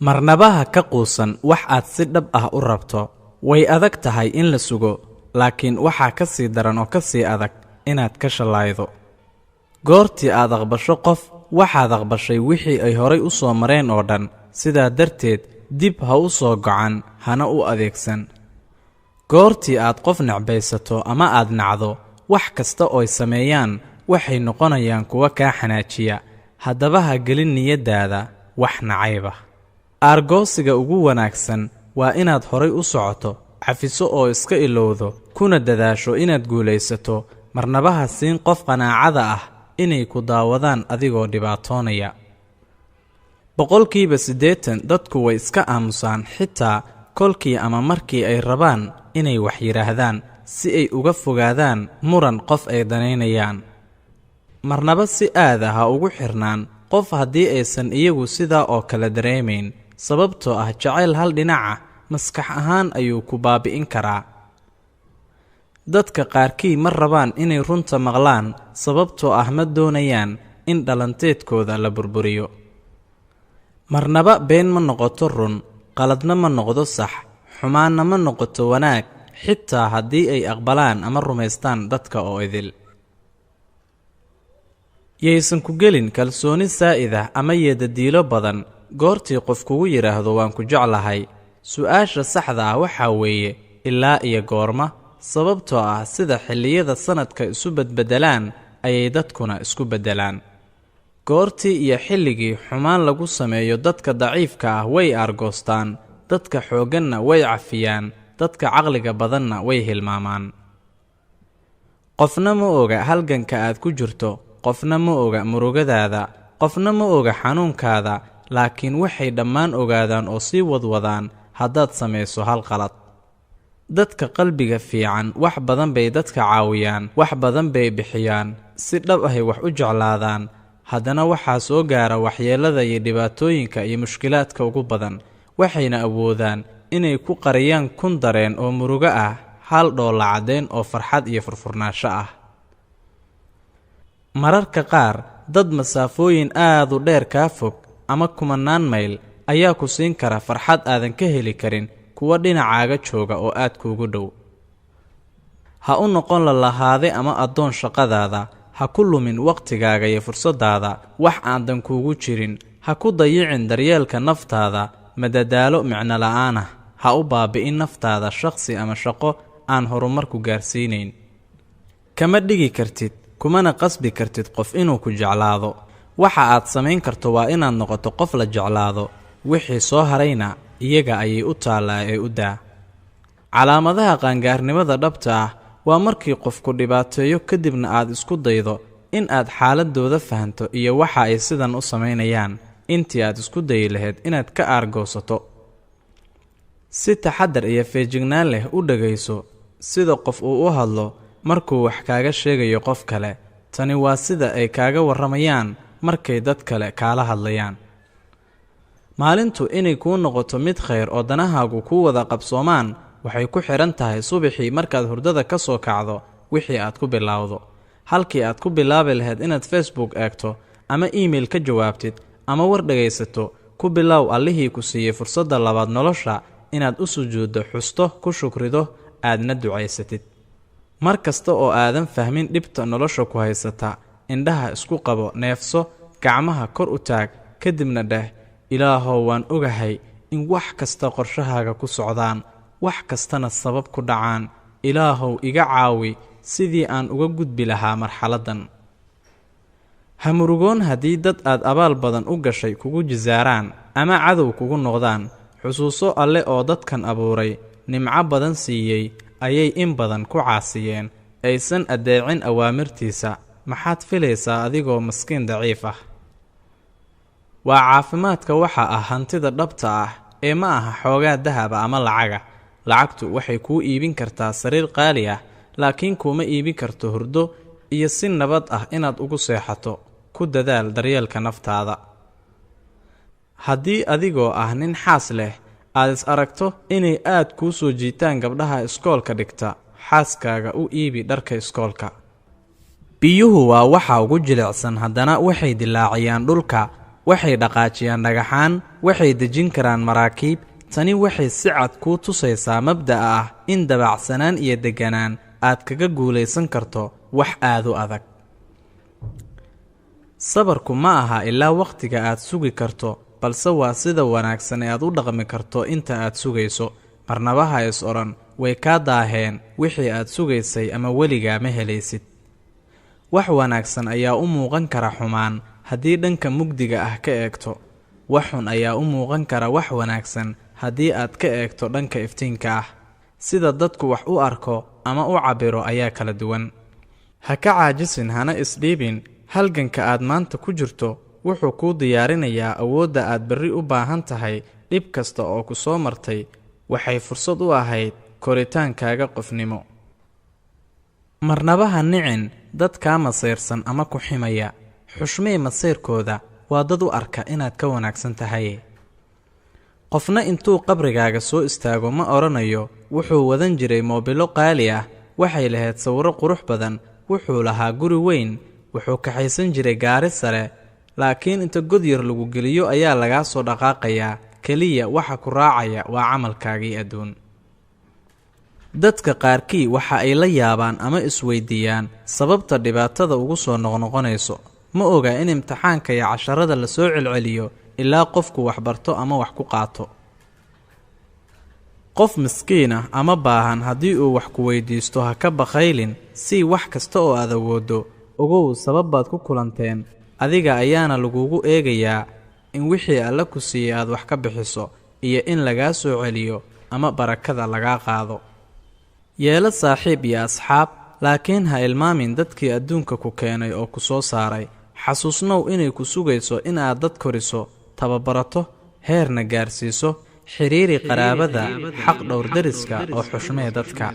Marnaba ha ka quusan wax aad si dhab ah u rabto. Way adag tahay in la sugo, laakiin waxaa ka sii daran oo ka sii adag inaad ka shallaaydo. Goortii aad aqbasho qof, waxaad aqbashay wixii ay horay u soo mareen oo dhan. Sidaa darteed dib ha u soo gocan, hana u adeegsan. Goortii aad qof necbaysato ama aad nacdo, wax kasta ooy sameeyaan waxay noqonayaan kuwa kaa xanaajiya. Haddaba ha gelin niyaddaada wax nacayba. Aargoosiga ugu wanaagsan waa inaad horay u socoto, cafiso oo iska ilowdo, kuna dadaasho inaad guulaysato. Marnaba ha siin qof qanaacada ah inay ku daawadaan adigoo dhibaatoonaya. 80% dadku way iska aamusaan xitaa kolkii ama markii ay rabaan inay wax yidhaahdaan, si ay uga fogaadaan muran qof ay danaynayaan. Marnaba si aada ha ugu xirnaan qof haddii aysan iyagu sidaa oo kale dareemayn, sababtoo ah jacayl hal dhinaca maskax ahaan ayuu ku baabi'in karaa. Dadka qaarkii ma rabaan inay runta maqlaan, sababtoo ah ma doonayaan in dhalanteedkooda la burburiyo. Marnaba been ma noqoto run, qaladna ma noqdo sax, xumaanna ma noqoto wanaag, xitaa haddii ay aqbalaan ama rumaystaan dadka oo idil. Yaysan ku gelin kalsooni saa'id ah ama yeedadiilo badan goortii qof kugu yidhaahdo waan ku jeclahay. Su-aasha saxda ah waxaa weeye, ilaa iyo goorma? Sababtoo ah sida xilliyada sanadka isu bedbedelaan ayay dadkuna isku beddelaan. Goortii iyo xilligii xumaan lagu sameeyo dadka daciifka ah way aargoostaan, dadka xoogganna way cafiyaan, dadka caqliga badanna way hilmaamaan. Qofna ma oga halganka aad ku jirto, qofna ma oga murugadaada, qofna ma oga xanuunkaada, laakiin waxay dhammaan ogaadaan oo sii wadwadaan haddaad samayso hal qalad. Dadka qalbiga fiican wax badan bay dadka caawiyaan, wax badan bay bixiyaan, si dhab ahay wax u jeclaadaan. Haddana waxaa soo gaara waxyeellada iyo dhibaatooyinka iyo mushkilaadka ugu badan, waxayna awoodaan inay ku qariyaan 1000 dareen oo murugo ah hal dhoolla caddeyn oo farxad iyo furfurnaansho ah. Mararka qaar dad masaafooyin aad u dheer kaa fog ama kumanaan mayl ayaa ku siin kara farxad aadan ka heli karin kuwa dhinacaaga jooga oo aad kuugu dhow. Ha u noqon la lahaade ama addoon shaqadaada. Ha ku lumin wakhtigaaga iyo fursaddaada wax aadan kuugu jirin. Ha ku dayicin daryeelka naftaada madadaalo micno la'aan ah. Ha u baabi'in naftaada shakhsi ama shaqo aan horumar ku gaarsiinayn. Kama dhigi kartid kumana qasbi kartid qof inuu ku jeclaado. Waxa aad samayn karto waa inaad noqoto qof la jeclaado, wixii soo harayna iyaga ayay u taallaa ee u daa. Calaamadaha qaangaarnimada dhabta ah waa markii qofku dhibaateeyo, kadibna aad isku daydo in aad xaaladooda fahanto iyo waxa ay sidan u samaynayaan, intii aad isku dayi lahayd inaad ka aargoosato. Si taxadar iyo feejignaan leh u dhegayso sida qof uu u hadlo markuu wax kaaga sheegayo qof kale. Tani waa sida ay kaaga warramayaan markay dad kale kaala hadlayaan. Maalintu inay kuu noqoto mid khayr oo danahaagu kuu wada qabsoomaan waxay ku xidhan tahay subaxii markaad hurdada ka soo kacdo wixii aad ku bilowdo. Halkii aad ku bilaabi lahayd inaad Facebook eegto ama email ka jawaabtid ama war dhegaysato, ku bilow Allihii ku siiyey fursadda labaad nolosha inaad u sujuuddo, xusto, ku shukrido, aadna ducaysatid. Mar kasta oo aadan fahmin dhibta nolosha ku haysata, indhaha isku qabo, neefso, gacmaha kor u taag, kadibna dheh: Ilaahow, waan ogahay in wax kasta qorshahaaga ku socdaan, wax kastana sabab ku dhacaan. Ilaahow, iga caawi sidii aan uga gudbi lahaa marxaladdan. Ha murugoon haddii dad aad abaal badan u gashay kugu jisaaraan ama cadow kugu noqdaan. Xusuuso Alle oo dadkan abuuray, nimco badan siiyey, ayay in badan ku caasiyeen, aysan addeecin awaamirtiisa. Maxaad filaysaa adigoo maskiin daciif ah? Waa caafimaadka waxa ah hantida dhabta ah ee ma aha xoogaa dahaba ama lacaga. Lacagtu waxay kuu iibin kartaa sariir qaali ah, laakiin kuuma iibin karto hurdo iyo si nabad ah inaad ugu seexato. Ku dadaal daryeelka naftaada. Haddii adigoo ah nin xaas leh aad is aragto inay aad kuu soo jiitaan gabdhaha iskoolka dhigta, xaaskaaga u iibi dharka iskoolka. Biyuhu waa waxa ugu jilicsan, haddana waxay dilaaciyaan dhulka. Waxay dhaqaajiyaan dhagaxaan, waxay dejin karaan maraakiib. Tani waxay si cad kuu tusaysaa mabda'a ah in dabacsanaan iyo degganaan aad kaga guulaysan karto wax aad u adag. Sabarku ma aha ilaa wakhtiga aad sugi karto, balse waa sida wanaagsan ee aad u dhaqmi karto inta aad sugayso. Marnaba ha is odhan way kaa daaheen wixii aad sugaysay ama weligaa ma helaysid. Wax wanaagsan ayaa u muuqan kara xumaan haddii dhanka mugdiga ah ka eegto. Wax xun ayaa u muuqan kara wax wanaagsan haddii aad ka eegto dhanka iftiinka ah. Sida dadku wax u arko ama u cabbiro ayaa kala duwan. Ha ka caajisin, hana isdhiibin. Halganka aad maanta ku jirto wuxuu kuu diyaarinayaa awoodda aad berri u baahan tahay. Dhib kasta oo ku soo martay waxay fursad u ahayd koritaankaaga qofnimo. Marnaba ha nicin dad kaa masayrsan ama ku ximaya. Xushmee masayrkooda, waa dad u arka inaad ka wanaagsan tahay. Qofna intuu qabrigaaga soo istaago ma odhanayo wuxuu wadan jiray moobilo qaali ah, waxay lahayd sawirro qurux badan, wuxuu lahaa guri weyn, wuxuu kaxaysan jiray gaari sare. Laakiin inta god yar lagu geliyo ayaa lagaa soo dhaqaaqayaa. Keliya waxa ku raacaya waa camalkaagii adduun. Dadka qaarkii waxa ay la yaabaan ama isweydiiyaan sababta dhibaatada ugu soo noqnoqonayso. Ma oga in imtixaanka iyo casharada la soo celceliyo ilaa qofku wax barto ama wax ku qaato. Qof miskiin ah ama baahan haddii uu wax ku weydiisto, ha ka bakhaylin, sii wax kasta oo aad awooddo. Ogow, sabab baad ku kulanteen, adiga ayaana lagugu eegayaa in wixii Alla ku siiyey aad wax ka bixiso iyo in lagaa soo celiyo ama barakada lagaa qaado. Yeelo saaxiib iyo asxaab, laakiin ha ilmaamin dadkii adduunka ku keenay oo ku soo saaray. Xasuusnow inay ku sugayso in aad dad koriso, tababarato, heerna gaarsiiso. Xiriiri qaraabada, xaq dhowr deriska oo xushmee dadka.